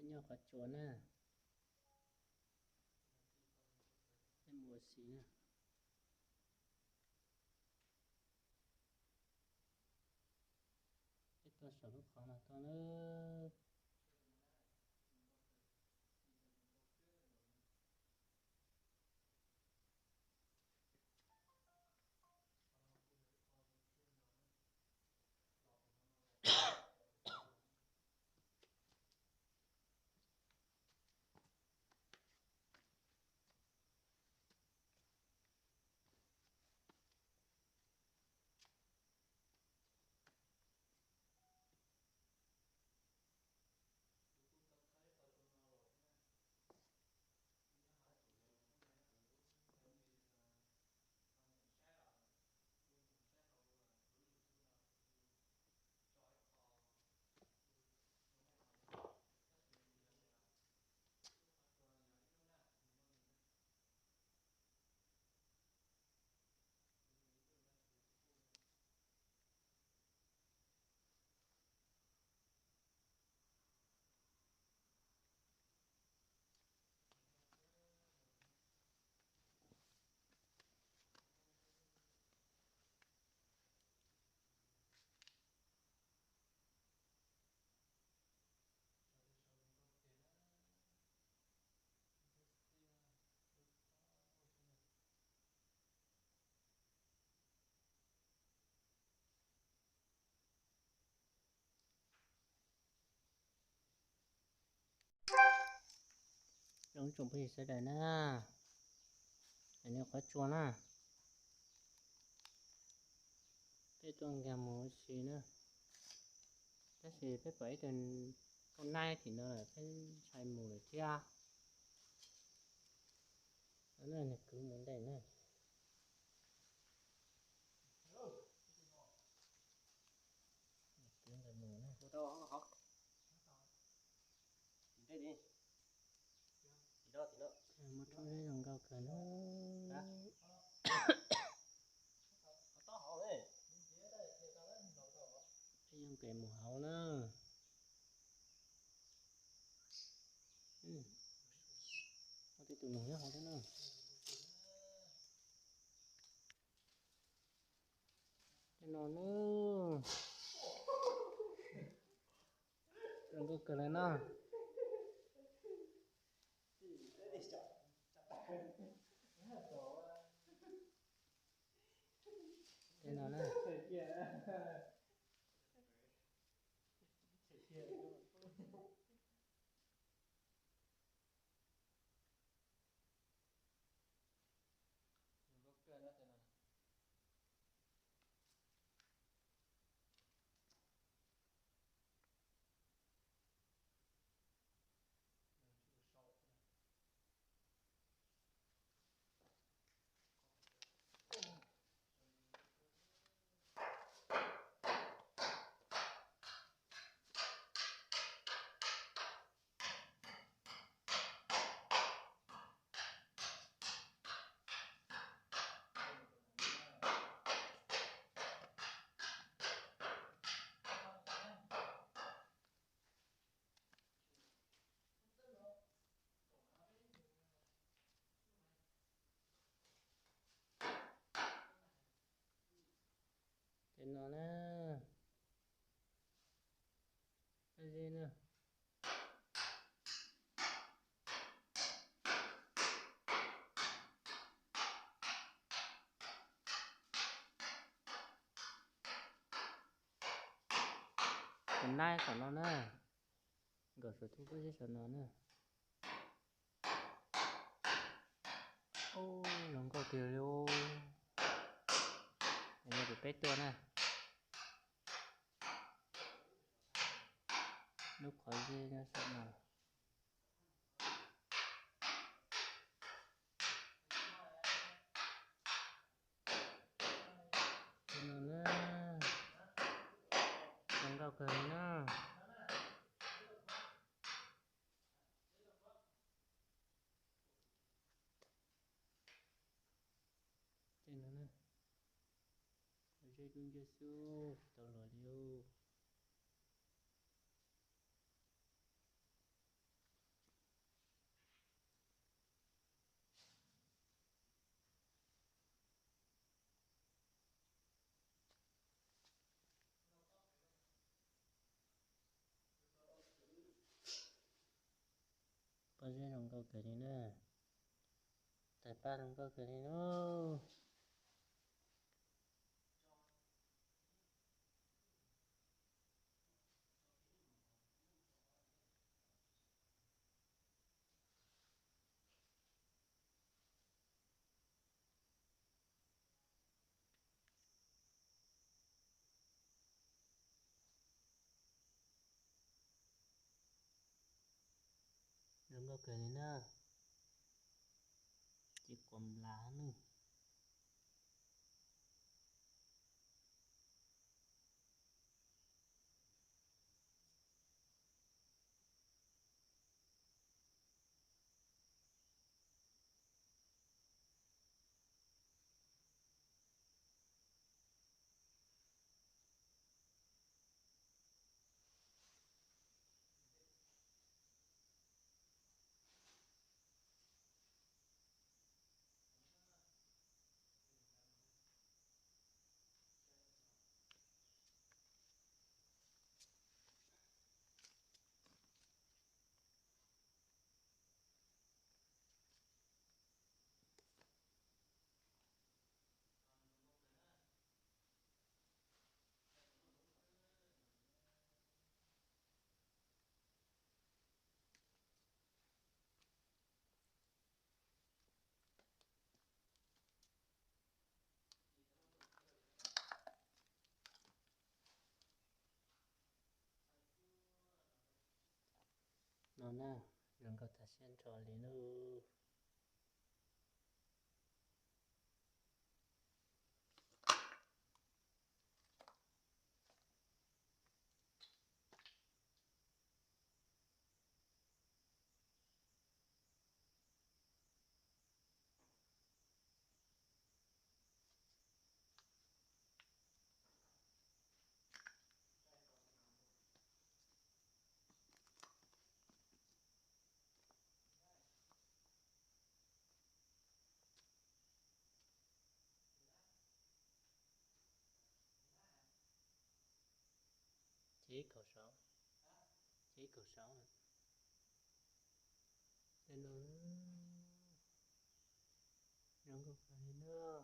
Nyob qhov tsua na, peb mus ua si na. Peb tuaj saum lub qhov no tuaj na. Ib tsoom phooj ywg sawv daws na, nyob qhov tsua na, peb tuaj nkag mus ua si na, tab sis peb pom ib tug kauj naib tim no lawm, peb ntshai mus lawm thiab. Nws kwv mus ntej na. Kwv ntawd mus na. Muaj roob zeb zoo nkauj kawg na. Peb yeej kev mus hauv na. Muaj tej tus nus nyob hauv thiab na. Tej no na, zoo nkauj kawg li na. Tej no na. Tej no na, ab zeb na. Tus naib saum no na, nkawd suav thub pob zeb saum no na. Ub, zoo nkauj tiag li. Yog tus peb tuaj na. Lub qhov zeb nyob saum no. Tej no na, zoo nkauj kawg li na. Tej no na, zeb dub nciab xwb tsis tau luag li. Pob zeb zoo nkauj kawg li na. Tais paj zoo nkauj kawg li na. Zoo nkauj kawg li na. Ces kuam las ne. No na, zoo nkauj tas siab nrho li lauj. Ces ib kaum saud, ces ib kaum saud. Tej no zoo nkauj kawg li na.